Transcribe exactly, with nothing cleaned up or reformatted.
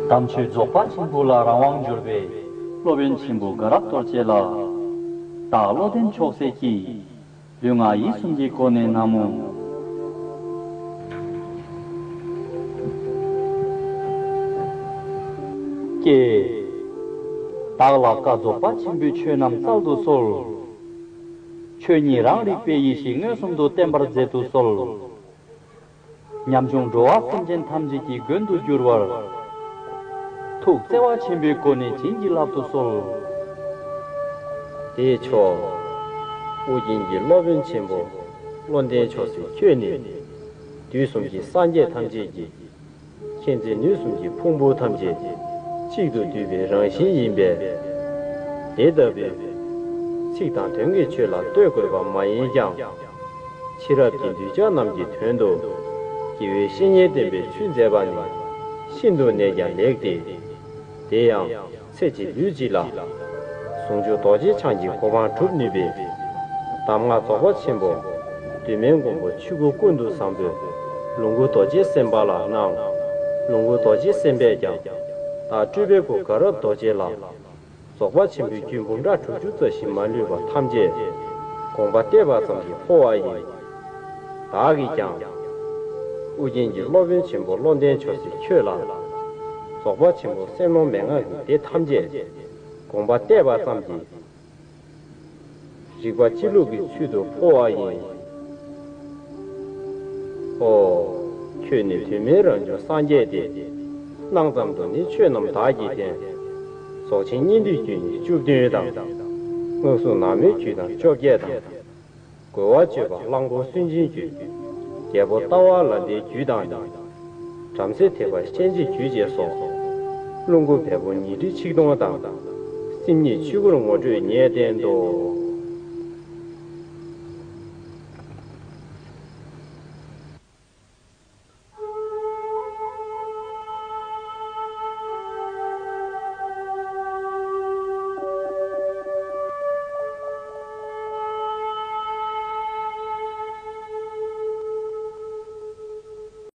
དམ་ཆོས་རྫོགས་པ་ཆེན་པོ་ལ་རང་དབང་འབྱོར་བའི་སློབ་དཔོན་ཆེན་པོ་དགའ་རབ་རྡོ་རྗེ་ལ། བདག་བློ་ལྡན་མཆོག་སྲེད་ཀྱིས། ལུས་ངག་ཡིད་གསུམ་གྱི་སྒོ་ནས་ན་མོ། ཀྱེ། བདག་ལ་བཀའ་རྫོགས་པ་ཆེན་པོའི་ཆོས་རྣམས་སྩལ་དུ་གསོལ། ཆོས་ཉིད་རང་རིག་པའི་ཡེ་ཤེས་མངོན་སུམ་དུ་བསྟན་པར་མཛད་དུ་གསོལ། ཉམ་ཆུང་འགྲོ་བ་སེམས་ཅན་ཐམས་ཅད་ཀྱི་མགོན་དུ་འགྱུར་བར། ཐུགས་བརྩེ་བ་ཆེན་པོའི་སྒོ་ནས་བྱིན་གྱིས་བརླབ་ཏུ་གསོལ། དེས་ཆོག །ཨོ་རྒྱན་གྱི་སློབ་དཔོན་ཆེན་པོ་བློ་ལྡན་མཆོག་སྲེད་ཁྱོད་ནི། དུས་གསུམ་གྱི་སངས་རྒྱས་ཐམས་ཅད་ཀྱི། མཁྱེན་བརྩེ་ནུས་གསུམ་གྱི་ཕུང་པོ་ཐམས་ཅད་གཅིག་ཏུ་བསྡུས་པའི་རང་བཞིན་ཡིན་པས། དེ་ལྟ་བུའི་ཚིག་དང་དོན་གྱི་ཆོས་ལ་ལྟོས་དགོས་པ་མ་ཡིན་ཀྱང་། ཕྱི་རབས་ཀྱི་གདུལ་བྱ་རྣམས་ཀྱི་དོན་དུ་དགེ་བའི་བཤེས་གཉེན་བསྟེན་པའི་ཚུལ་མཛད་པ་ནི་ཤིན་ཏུ་ནས་ཀྱང་ལེགས་ཏེ། དེ་ཡང་། ཚེ་གཅིག་ལུས་གཅིག་ལ། ཟུང་འཇུག་རྡོ་རྗེ་འཆང་གི་གོ་འཕང་སྒྲུབ་ནུས་པའི། གདམས་ངག་རྫོགས་པ་ཆེན་པོ། གདོད་མའི་མགོན་པོ་ཆོས་སྐུ་ཀུན་ཏུ་བཟང་པོས། ལོངས་སྐུ་རྡོ་རྗེ་སེམས་དཔའ་ལ་གནང་། ལོངས་སྐུ་རྡོ་རྗེ་སེམས་དཔས་ཀྱང་། བདག་སྤྲུལ་པའི་སྐུ་དགའ་རབ་རྡོ་རྗེ་ལ། རྫོགས་པ་ཆེན་པོའི་རྒྱུད་འབུམ་ཕྲག་དྲུག་ཅུ་རྩ་བཞི་མ་ལུས་པ་ཐམས་ཅད། དགོངས་པ་གཏད་པ་ཙམ་གྱིས་འཕོ་བ་ཡིན། བདག་གིས་ཀྱང་། ཨོ་རྒྱན་གྱི་སློབ་དཔོན་ཆེན་པོ་བློ་ལྡན་མཆོག་སྲེད་ཁྱོད་ལ། རྫོགས་པ་ཆེན་པོ་སེམས་ཀློང་མན་ངག་གི་སྡེ་ཐམས་ཅད། དགོངས་པ་གཏད་པ་ཙམ་གྱིས། རིག་པ་སྤྱི་བླུགས་ཀྱི་ཚུལ་དུ་འཕོ་བ་ཡིན། ཨོ། ཁྱོད་ནི་དུས་མིན་རང་བྱུང་སངས་རྒྱས་ཏེ། སྣང་ཙམ་དུ་ནི་ཆོས་རྣམས་བདག་གིས་བསྟན། རྫོགས་ཆེན་སྙིང་ཐིག་རྒྱུད་ནི་བཅུ་བདུན་དང་། མངོན་སུམ་ནག་མོའི་རྒྱུད་དང་བཅོ་བརྒྱད་དང་། རྒོལ་བ་སྤྱོད་པ་གླང་པོ་སུན་འབྱིན་རྒྱུད། རྒྱལ་པོ་ལྟ་བ་ལ་ལྡན་རྒྱུད་དང་ནི། བྲམ་ཟེ་ཐེག་པ་ཤན་འབྱེད་རྒྱུད་ཅེས་སོ། རླུང་སྐུ་བལ་པོ་ཉི་ཁྲི་ཆིག་སྟོང་དང་། སེམས་ཉིད་ཆོས་སྐུར་ངོ་སྤྲོད་ངས་བསྟན་ཏོ།